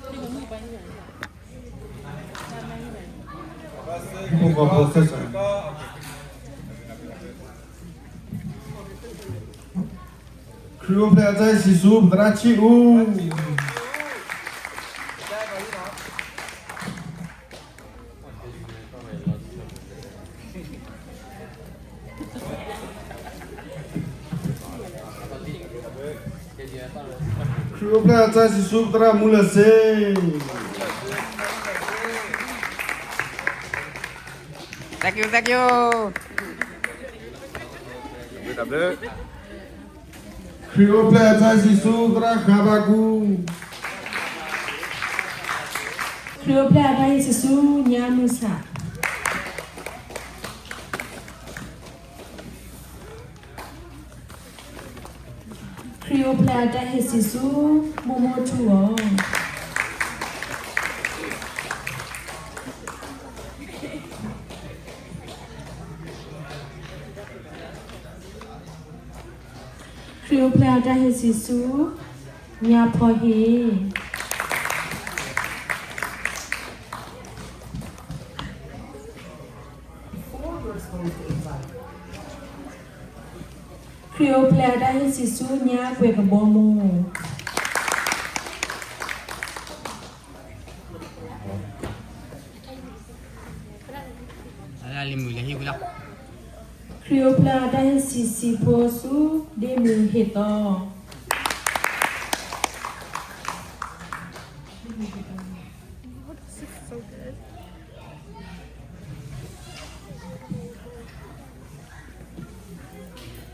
ခရံာ်အိၣ်ဖျဲၣ်အတၢ်ဟ့ၣ်စံးဆူ ပသရၣ်ဆံၣ်အူ ခရံာ်အိၣ်ဖျဲၣ်အတၢ်ဟ့ၣ်စံးဆူ ပသရၣ်မူလၢစ့ Thank you, thank you. ခရံာ်အိၣ်ဖျဲၣ်အတၢ်ဟ့ၣ်စံးဆူ သရၣ်ဃါဘးကူ ခရံာ်အိၣ်ဖျဲၣ်အတၢ်ဟ့ၣ်စံးဆူ ညါမုၢ်ဆၣ် ခရံာ်အိၣ်ဖျဲၣ်အတၢ်ဟ့ၣ်စံးဆူ မိၢ်မိၢ်ထူအီၤ ခရံာ်အိၣ်ဖျဲၣ်အတၢ်ဟ့ၣ်စံးဆူ ညါဖီဟ့ ခရံာ်အိၣ်ဖျဲၣ်အတၢ်ဟ့ၣ်စံးဆူ ညါကွဲၤကဘီမိၢ် ခရံာ်အိၣ်ဖျဲၣ်အတၢ်ဟ့ၣ်စံးဆံးဖိဆူ ဒ့မုၢ်ဟ့ၣ်သီ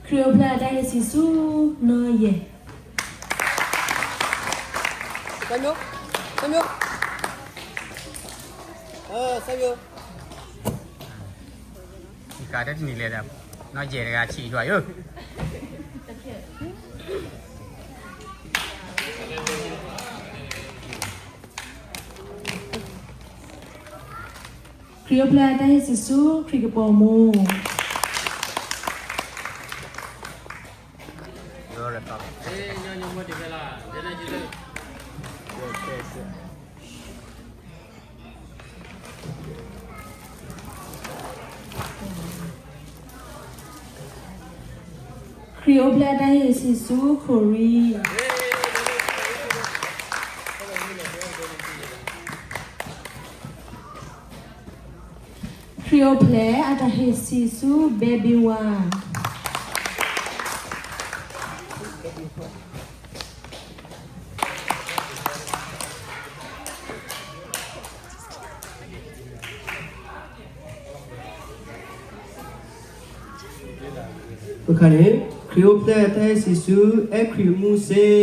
ခရံာ်အိၣ်ဖျဲၣ်အတၢ်ဟ့ၣ်စံးဆူ နီၢ်ယဲၢ် ကါတနံၤလဲၣ်ဒီး နီၢ်ယဲၢ်တဂၤဆံးယွၤယိၣ် ခရံာ်အိၣ်ဖျဲၣ်အတၢ်ဟ့ၣ်စံးဆူ ခရံာ်ကပီၤမိၢ် ခရံာ်အိၣ်ဖျဲၣ်အတၢ်ဟ့ၣ်စံးဆူ ခိၣ်ရံ ခရံာ်အိၣ်ဖျဲၣ်အတၢ်ဟ့ၣ်စံးဆူ ဘဲဘ့ဝါ အခါန့ၣ် ခရံာ်အိၣ်ဖျဲၣ်အတၢ်ဟ့ၣ်စံးဆူ အဲၣ်ခရံာ်မူစ့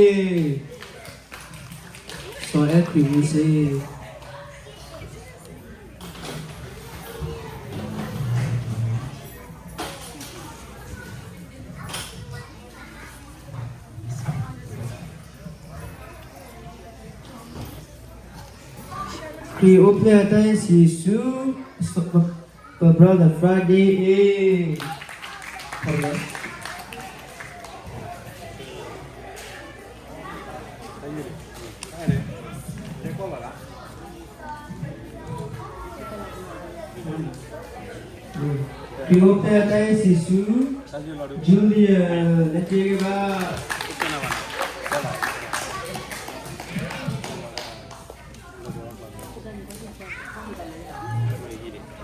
စီၤအဲၣ်ခရံာ်မူစ့ ခရံာ်အိၣ်ဖျဲၣ်အတၢ်ဟ့ၣ်စံးဆူ ပ brother Friday အ့ၣ် ခရံာ်အိၣ်ဖျဲၣ်အတၢ်ဟ့ၣ်စံးဆူ Julia လၢက့ၤဂ့ၤဘၣ်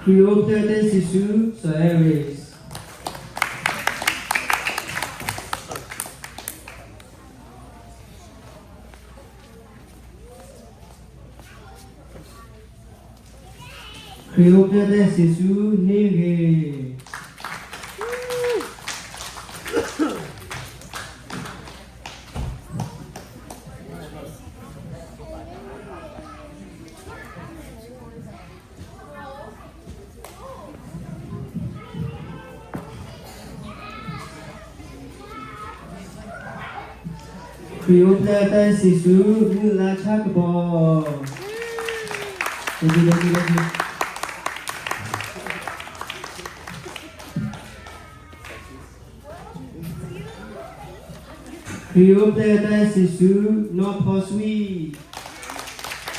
ခရံာ်အိၣ်ဖျဲၣ်အတၢ်ဟ့ၣ်စံးဆူ စီၤအဲရ့း ခရံာ်အိၣ်ဖျဲၣ်အတၢ်ဟ့ၣ်စံးဆူ န့ၢ်ဂ့ၤ ခရံာ်အိၣ်ဖျဲၣ်အတၢ်ဟ့ၣ်စံးဆူ မုၢ်လါဆၣ်ကပီၤ ခရံာ်အိၣ်ဖျဲၣ်အတၢ်ဟ့ၣ်စံးဆူ နီၢ်ဖီဆွံ ခ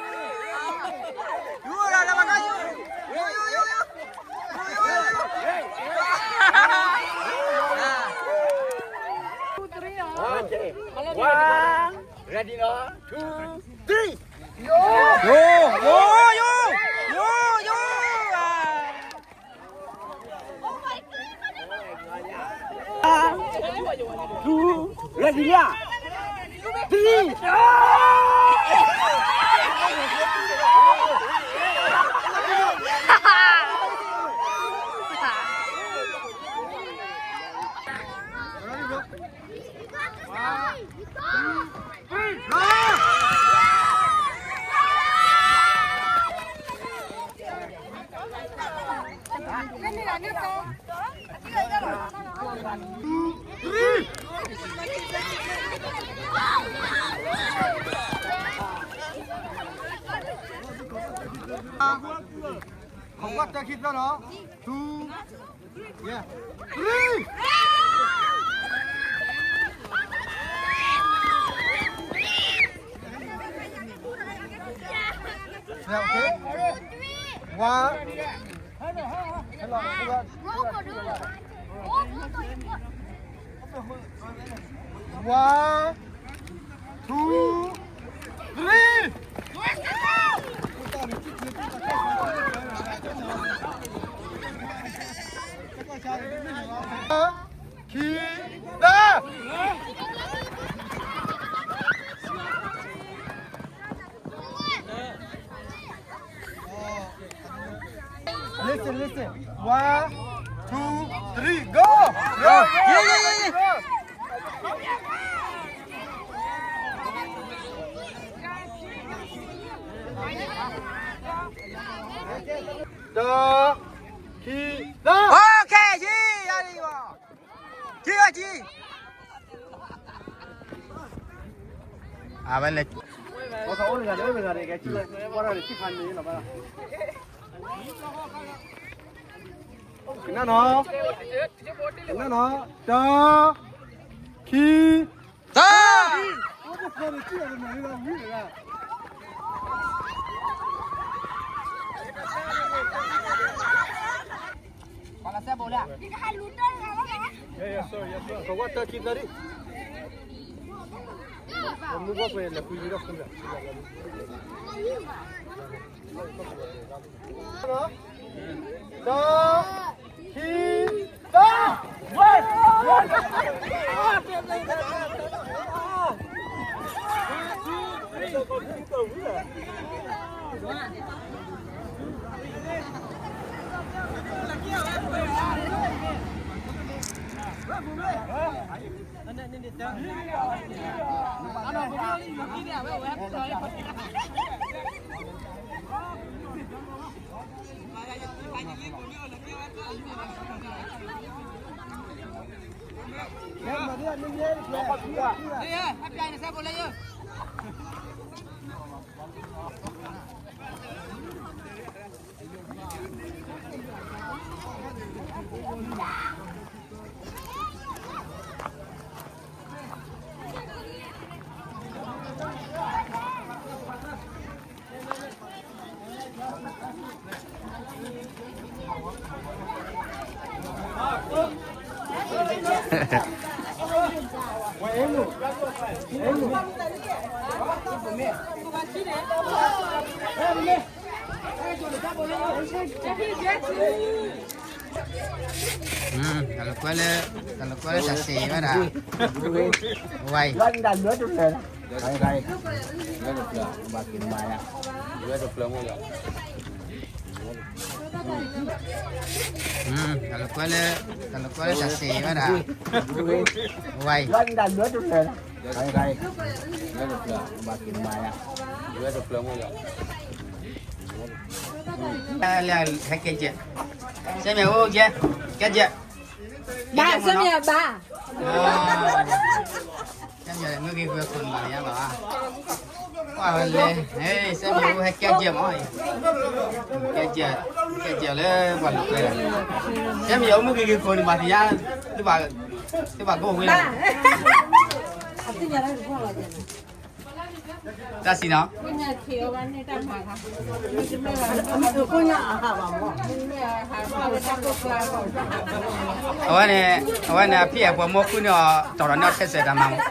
Okay. One, ready, no? Two, three. Yo, yo, yo, yo, yo. Two, ready, yeah. Three. Two, yeah, three. Yeah, okay. One. One, two, three. Khi ta. Listen, listen. One, two, three, go! Go! Yeah, yeah, yeah, yeah. Three, three. Okay, yeah, yeah, yeah. Kí, kí. A wဲလဲၣ်. Kena no. Kena no. Three, three. Three. တၢ်လီၤကွဲလၢ တၢ်လီၤကွဲလၢတၢ်စံးဝဲဒၣ် ဝါအံၤ တၢ်လီၤကွဲလၢ တၢ်လီၤကွဲလၢတၢ်စံးဝဲဒၣ် ဝါအံၤ လၢဟဲကဲကဲ စဲမ့ၢ်အိၣ်ကဲ ကဲကဲ ဘၣ် စဲမ့ၢ်ဘၣ် စဲမ့ၢ်မုၢ်ဂ့ၤဂ့ၤခိၣ်နဘၣ်ယါဘၣ် ကွၢ်ဝဲလဲၣ် စဲမ့ၢ်အိၣ်ဟဲကဲကဲမး ကဲကဲ ကဲကဲလၢပှၤလီၤပှဲၤ စဲမ့ၢ်အိၣ်မုၢ်ဂ့ၤဂ့ၤခိၣ်နဘၣ်သ့ၣ်ညါ သုဘၣ်ကိၢ်ဝဲလီၤ တၢ်စံးနီၤ အဝဲန့ၣ် အဝဲန့ၣ် အဖံၣ်အပှၤမိၢ်ဃုန့ၣ်အီၤ တီၢ်ဒီးန့ၢ်ထဲစဲးတၢ်မၤမး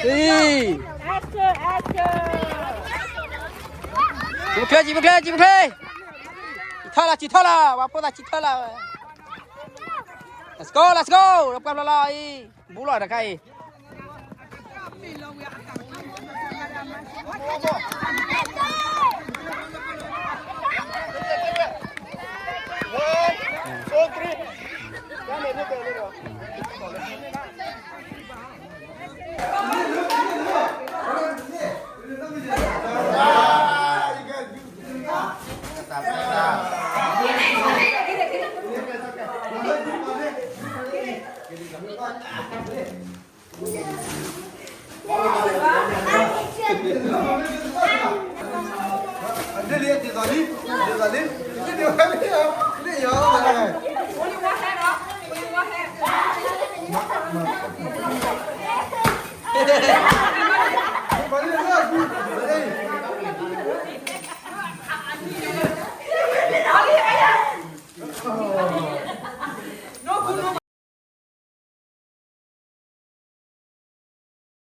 အ့ ကံပချ့ ကံပချ့ ကံပချ့ ထီၣ်လီၤ စံးထီၣ်လီၤ ပှၤဖိသၣ်စံးထီၣ်လီၤ let's go let's go ဒီးပှၤဘျီလီၤအံၤ ဘူးလီၤတခါအံၤ